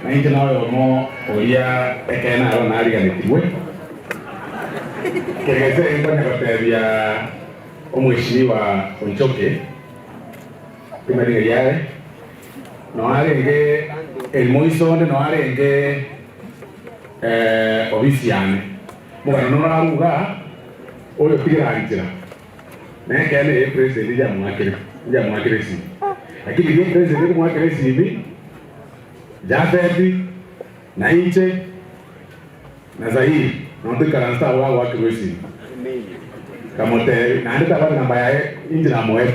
Nainche noyomo oria ekeene aro nariganetigwe. Kegese nkonya gotebia omweshimiwa Onchoke timanyeti ng'ai are, noe arenge erimo iso onde noe arenge obisi yane. Omogano norarue igaa, oyo tigera nchera. Na ekeene eye president ndiamoakire, ndiamoakire esimi. Lakini riria president okomoakera esimi, Jafeti, na inche, na Zahiri, nabo toikaransete abwo bagoakirwa esimi. Nkamotebia, naende tabwate namba yaye, inche namoete.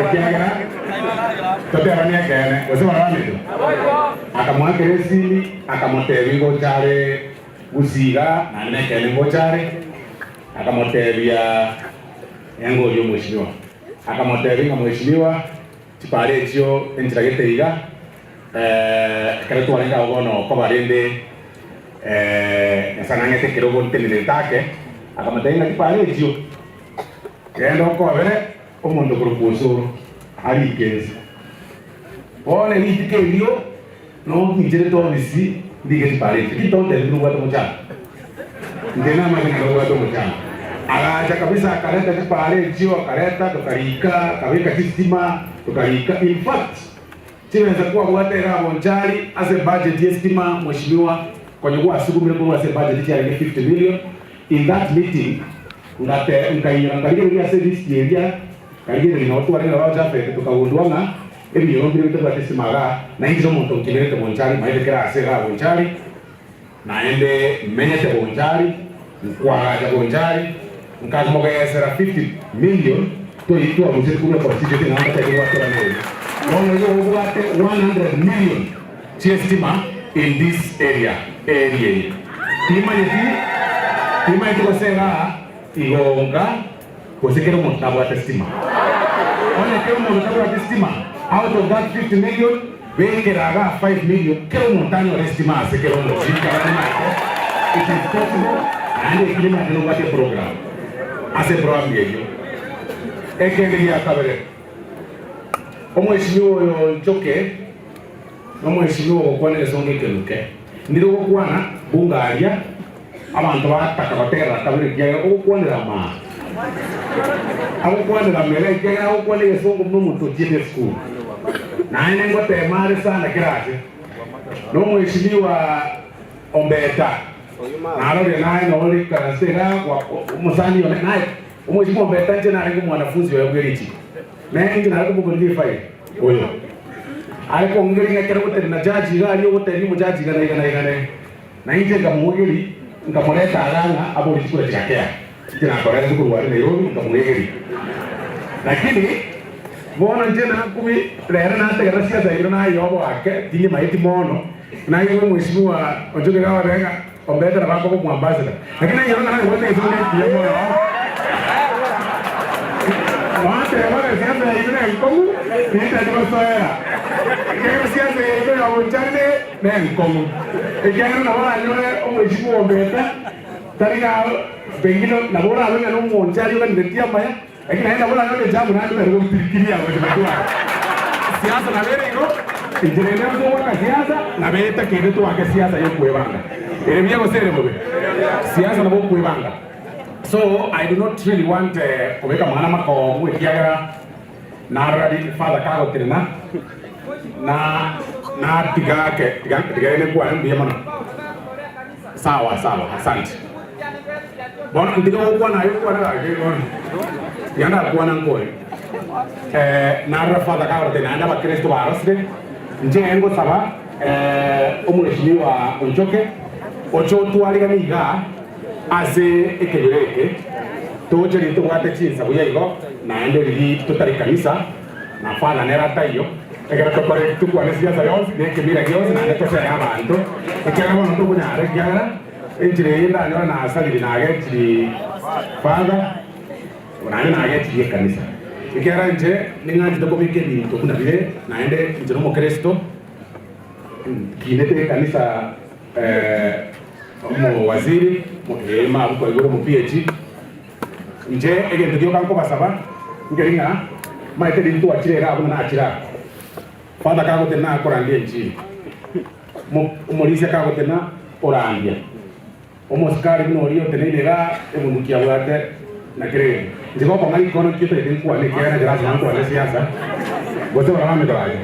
Ekiagera totebanie ekeene, gose barabamete? Akamoakera esimi, akamotebia ngocha are Gusii iga, naende nekeene ngocha are. Akamotebia, Enga oria omweshimiwa. Akamotebia ng'a mweshimiwa, chipara echio enchera gete iga, ekero twarenge agwo bono koba rende Nyasae nang'ete ekerogo ntenenete ake, akamotebia ng'a chipara echio, genda okobere omonto okorokwa Osoro arike ense. Bono rituko erio nonchincherete obisi ndike chipara echi, lakini tontebi buna obwate omochando. Inche namanyete ng'a nobwate omochando. Agacha kabisa akareta chipara echio, akareta tokarika, akabeka chistima, tokarika. In fact, chibesa kwabwate iga Bonchari ase ebudget y'esitima mweshimiwa, konya gwasugumire korwa ase ebudget chiarenge 50 million, in that meeting ngate nkainyora nkarigereria ase elist eria, nkarigereria nabo twarenge nabo Japhet tokagundua ng'a Ebinyoro mbire bitabwati esima igaa, na inche nomonto nkinerete Bonchari, maete kera ase igaa Bonchari, naende menyete Bonchari, nkwagacha Bonchari, nkamogesera 50 million toi twarusetie korwa econstituency ng'a ntotaete gwatora neri. Bono igo obwate 100 million chi'estima in this area, area eye. Timanyeti, timanyeti gose igaa igonka. Gose kera omonto nabwate stima? Onye kera omonto tabwati stima, out of that 50 million, bekera igaa 5 million, kera omonto anyore estima ase kera omochie ekiagera nimanyete it is possible naende eki nimanyete nobwate eprogram ase eprogram eyio. Ekende gia kabere, omweshimiwa oyo Nchoke nomweshimiwa ogokwana egesongo ekenuke. Ndire ogokwana bunga aria. Abanto bataka gotegerera kabere ekiagera ogokwanera amaa. Agokwanera amega ekiagera agokwana egesongo buna omonto ochiete esukuru. Naende ngoteema are sana kera ase. Nomweshimiwa Ombeta narorire naye noo rikaranse iga omosani one naye omweshimiwa Ombeta inche narenge omwanafunzi oye bwe richiko. Naye inche nare komokoria efaili oyo. Are kong'eria ng'a ekero ogotenena jaji iga aria ogotebi omojaji iga na iga na iga na iga. Na inche nkamoegeria, nkamoreta iga ng'a abore chikura chiakea. Inche nakorerete korwa aria Nairobi, nkamoegeria. Lakini bono inche nakumi rero nategerera siasa yaino naye oboake, tinyemaeti mono. Naigwe omweshimiwa Onchoke iga agoteba ng'a ombete nabo akoba omoambassador. Lakini nainyora ng'a nabwate egesongo ekiya mono. Mwateba ng'a siasa yaino nenkong'u, tintari gosoera. Ekiagera siasa yaino ya Bonchari ne. Nenkong'u, ekiagera nabo oranyore omoisia bw'ombeta, tari ng'a pengine nabo orabe ng'a nomonchari oganeretie amaya, lakini naende nabo oranyore echabu naende otari gotirikiria gocha gotwara. Siasa nabo ere igo, enchera ende yonsi ogoaka siasa, nabo etakeire toake siasa yokwebanga. Ere buya gose ere bobe? Siasa nabo okwebanga. So, I do not really want kobeka amang'ana amakong'u ekiagera Narora Father kagotenena na natiga ake tiga tiga ere kwane mbuya mono sawa sawa asante bono ntiga gokwana aye okwane gaki bono tiga ndakwana nkore eh, narora Father kagotenena naende abakristo barosire inche ngosaba eh, omweshimiwa Onchoke oche otwariganie igaa Ase ekenyoro eke toche riria tobwate chinsa buya igo, naende riria totari kanisa, na Father nere ataiyo, ekero tokore tokwane siasa yonsi na ekemira gionsi naende tosere abanto, ekiagera bono tokonyara ekiagera enchera eye ndanyore nasarire nagechiri Father naende nagechiri ekanisa. Ekiagera inche ning'anchete kobeka ebinto buna bire, naende inche nomokeresto, nkinete ekanisa. Omowaziri, ee mabuko igoro omo PAG, inche egento gioka nkobasaba nkeri ng'a. Maete riria twachire iga abwo nachire aa. Father kagotena akorandia enchiri. Omorisia kagotena orandia. Omosikari buna oria oteneine igaa ebunduki abwate na kera egento. Inche gokong'a rikono nki otagete nkwane ekiagera inche lasima nkwane siasa gose barabambe torache.